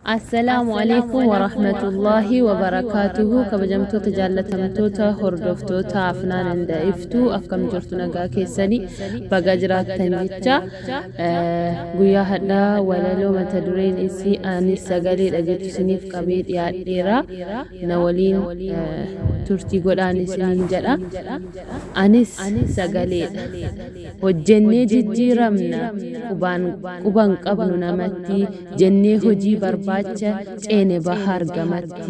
Assalaamu alaikum warahmatullaahi wabarakaatuhu. Kabajamtoota, jaallatamtoota, hordoftoota Afnaan Indaa'iftuu, akkam jirtu? Nagaa keessanii? Baga jiraattan jecha. Guyyaa hadhaa walaloo mata dureen isii "Anis sagaleedha" jettu isiniif qabee dhiyaadheera. Na waliin turtii godhaan isiniin jedha. Anis sagaleedha. Hojjennee jijjiiramna, quban qabnu namatti jennee, hojii barbaacha ceene bahaar gamatti.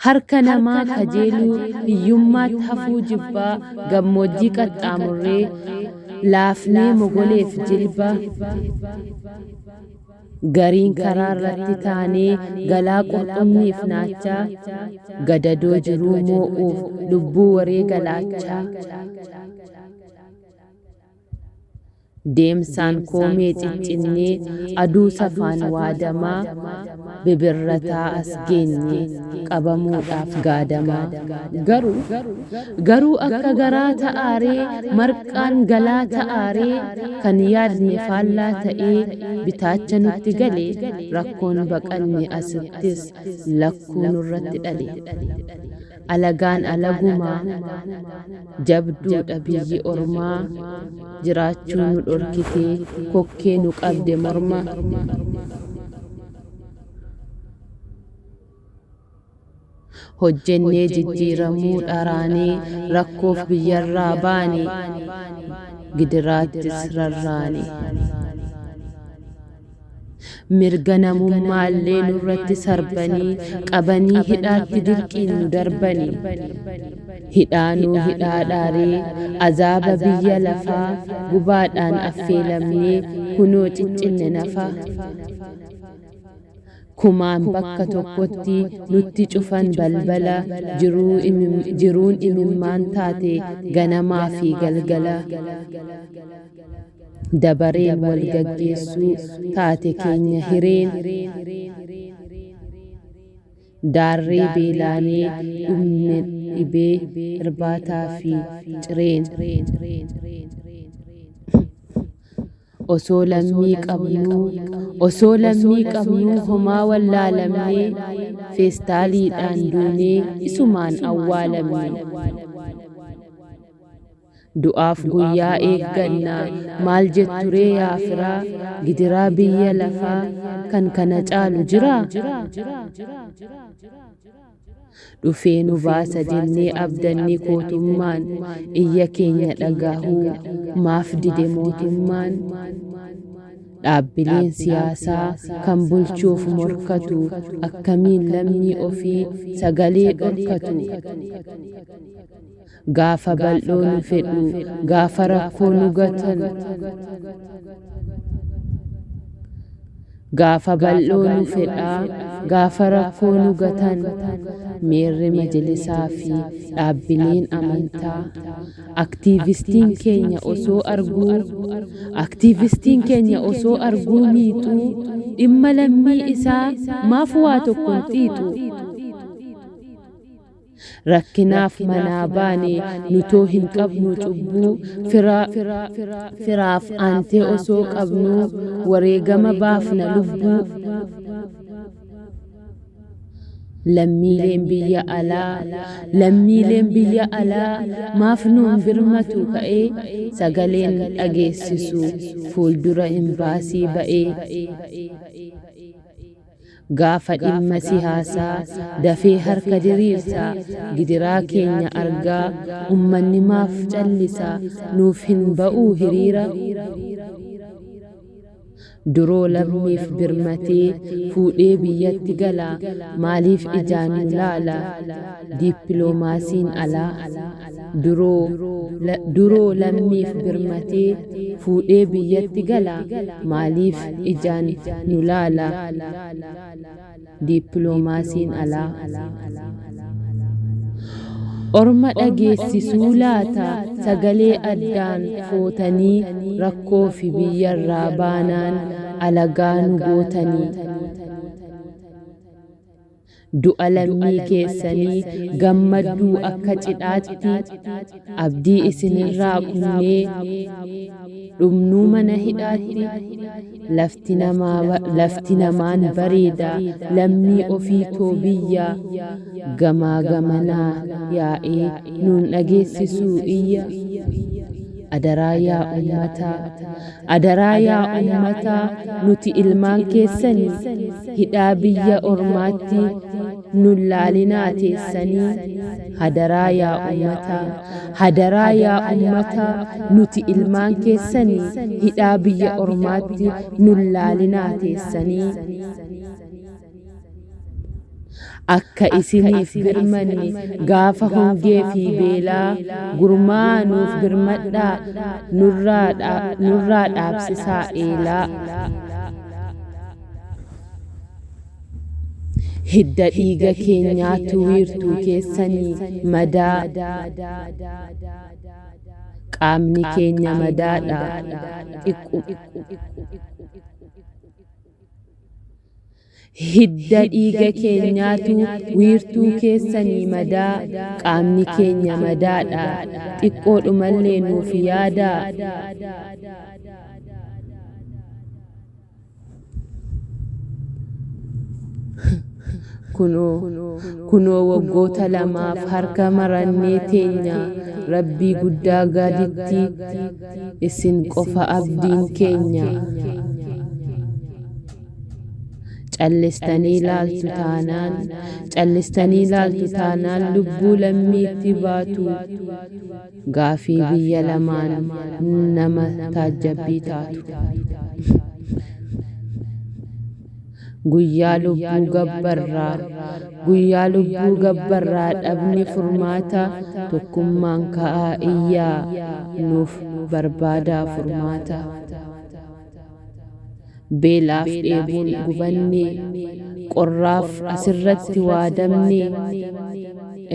Harka namaa kajeeluu, hiyyummaatti hafuu jibbaa, gammoojjii qaxxaamurree laafnee mogoleef jilba. Gariin karaa irratti taanee galaa qurxummiif naachaa, gadadoo jiruu moo'uuf lubbuu wareega laachaa. Deemsaan koomee ciccinnee, aduu safaan waadamaa, bibirrataa as geenye qabamuudhaaf gaadamaa. Garuu akka garaa ta'aaree, marqaan galaa ta'aaree, kan yaadne faallaa ta'ee bitaacha nutti gale. Rakkoon baqanne asittis lakkuu nurratti dhale. Alagaan alagumaa, jabduudha biyyi ormaa, jiraachuu nu dhorkitee kokkee nu qabde morma. Hojjennee jijjiiramuu dharaanee, rakkoof biyyarraa baane, gidiraattis rarraane. Mirga namummaallee nurratti sarbanii, qabanii hidhaatti dirqiin nu darbanii. Hidhaanuu hidhaadhaaree, azaaba biyya lafaa gubaadhaan affeelamnee kunoo ciccinne nafa. Kumaan bakka tokkotti nutti cufan balbala, jiruun imimmaan taate ganamaa fi galgala. Dabareen wal gaggeessuu taate keenya hireen. Daarree beelaanee dhumne dhibee irbaataa fi cireen. Osoo lammii qabnuu homaa wallaalamnee, feestaaliidhaan duunee isumaan awwaalamne. Du'aaf guyyaa eegganna, maal jetturee yaa firaa? Gidiraa biyya lafaa kan kana caalu jiraa? Dhufee nu baasa jennee abdanni kootummaan, iyya keenya dhagahuu maaf dide mootummaan? Dhaabbileen siyaasaa kan bulchuuf morkatu akkamiin lammii ofii sagalee dhorkatu? Gaafa bal'oo nu fedhu, gaafa rakkoo nu gatan. Gaafa bal'oo nu fedhaa, gaafa rakkoo nu gatan. Meerri majlisaa fi dhaabbileen amantaa? Aktiivistiin keenya osoo arguu miixuu, dhimma lammii isaa maaf waa tokko hin xiixu? Rakkinaaf manaa baane, nutoo hin qabnu cubbuu, firaaf aantee osoo qabnuu wareegama baafna lubbuu. Lammiileen biyya alaa maaf nuun birmatu ka'ee, sagaleen dhageessisu fuuldura imbaasii ba'ee? Gaafa dhimma siyaasaa dafee harka diriirsa, gidiraa keenya argaa ummanni maaf callisa, nuuf hin ba'uu hiriira? Duroo lammiif birmatee fuudhee biyyatti gala, maaliif ijaan nu laala dippiloomaasiin alaa? Duroo lammiif birmatee fuudhee biyyatti gala, maaliif ijaan nu laala dippiloomaasiin alaa? Orma dhageessisuu laata sagalee addaan footanii, rakkoo fi biyyarraa baanaan alagaa nu gootanii? Du'a lammii keessanii gammadduu akka cidhaatti abdii isinirraa kunnee dhumnuu mana hidhaatti lafti namaan bareeda lammii ofiitoo biyya gamaa gamanaa yaa'ee nuun dhageessisuu iyya. Adaraa yaa ummataa, adaraa yaa ummataa, nuti ilmaan keessanii hidhaa biyya ormaatti nun laalinaa teessanii. Hadaraa yaa ummataa, hadaraa yaa ummataa, nuti ilmaan keessanii hidhaa biyya ormaatti nun laalinaa teessanii. Akka isiniif birmanne gaafa hongee fi beelaa gurmaa nuuf birmadhaa nurraa dhaabsisaa eelaa. Hidda dhiiga keenyaatu wiirtuu keessanii madaa qaamni keenya madaadha. Hidda dhiiga keenyaatu wiirtuu keessanii madaa qaamni keenya madaadha. Xiqqoodhumallee nuuf yaadaa. Kunoo waggoota lamaaf harka marannee teenya rabbii guddaa gaditti isin qofa abdiin keenya. Callistanii laaltu taanaan, callistanii laaltu taanaan lubbuu lammiitti baatu gaafii biyya lamaan nama taajjabbii taatu. Guyyaa lubbuu gabbarraa, guyyaa lubbuu gabbarraa dhabni furmaata tokkummaan ka'aa iyyaa nuuf barbaadaa furmaata. Beelaaf dheebuun gubanne, qorraaf asirratti waadamne.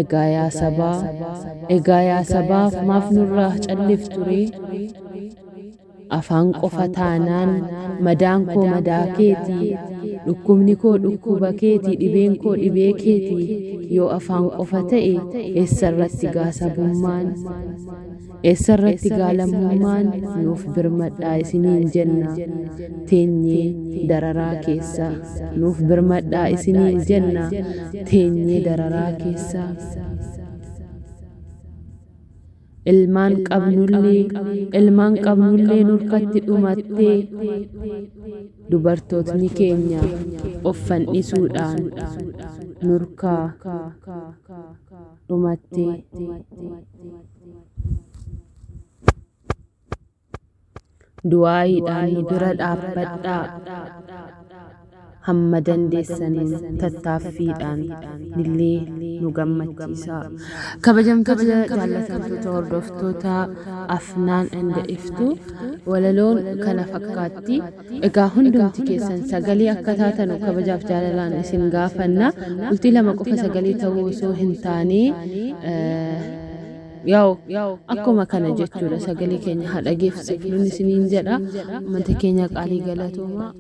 Egaa yaa sabaa, egaa yaa sabaaf maaf nurraa calliftu ree? Afaan qofa taanaan madaan koo madaa keeti, dhukkubni koo dhukkuba keeti, dhibeen koo dhibee keeti. Yoo afaan qofa ta'e eessarratti gaa sabummaan? Eessarratti gaa lammummaan? Nuuf birmadhaa isiniin jenna teenyee dararaa keessa. Nuuf birmadhaa isiniin jenna teenyee dararaa keessa. Ilmaan qabnullee ilmaan qabnullee nurkatti dhumattee dubartootni keenya of fannisuudhaan nurkaa dhumattee. Du'aayiidhaan nu bira dhaabbadhaa. Hamma dandeessaniin tattaaffiidhaan illee nu gammachiisaa. Kabajamtoota jaallatamtoota hordoftoota Afnaan and Iftuu walaloon kana fakkaatti. Egaa hundumti keessan sagalee akka taatanu kabajaaf jaalalaan isin gaafanna. Bultii lama qofa sagalee ta'uu osoo hin taane yaa'u akkuma kana jechuudha sagalee keenya haa dhageessifnuun isiniin jedha. Uummata keenya qaalii galatoomaa.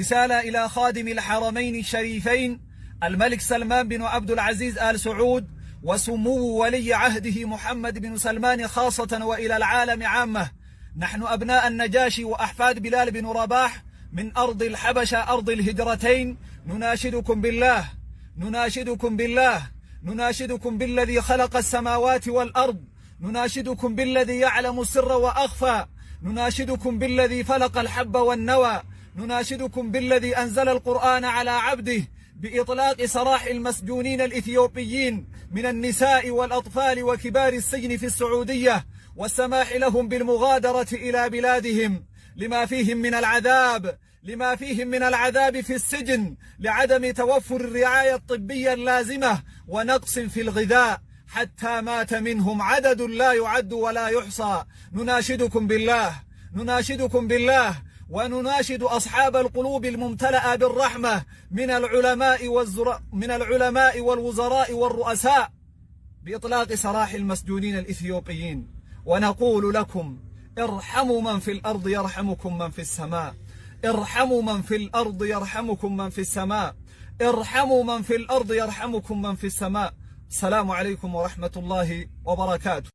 رسالة إلى خادم الحرمين الشريفين الملك سلمان بن عبد العزيز آل سعود وسمو ولي عهده محمد بن سلمان خاصة وإلى العالم عامة. نحن أبناء النجاشي وأحفاد بلال بن رباح من أرض الحبشة أرض الهجرتين، نناشدكم بالله، نناشدكم بالله، نناشدكم بالذي خلق السماوات والأرض، نناشدكم بالذي يعلم السر وأخفى، نناشدكم بالذي فلق الحب والنوى، نناشدكم بالذي أنزل القرآن على عبده بإطلاق سراح المسجونين الإثيوبيين من النساء والأطفال وكبار السجن في السعودية والسماح لهم بالمغادرة إلى بلادهم لما فيهم من العذاب، لما فيهم من العذاب في السجن لعدم توفر الرعاية الطبية اللازمة ونقص في الغذاء حتى مات منهم عدد لا يعد ولا يحصى. نناشدكم بالله، نناشدكم بالله، ونناشد أصحاب القلوب الممتلئة بالرحمة من العلماء والوزراء والرؤساء بإطلاق سراح المسجونين الإثيوبيين، ونقول لكم ارحموا من في الأرض يرحمكم من في السماء، ارحموا من في الأرض يرحمكم من في السماء، ارحموا من في الأرض يرحمكم من في السماء. السلام عليكم ورحمة الله وبركاته.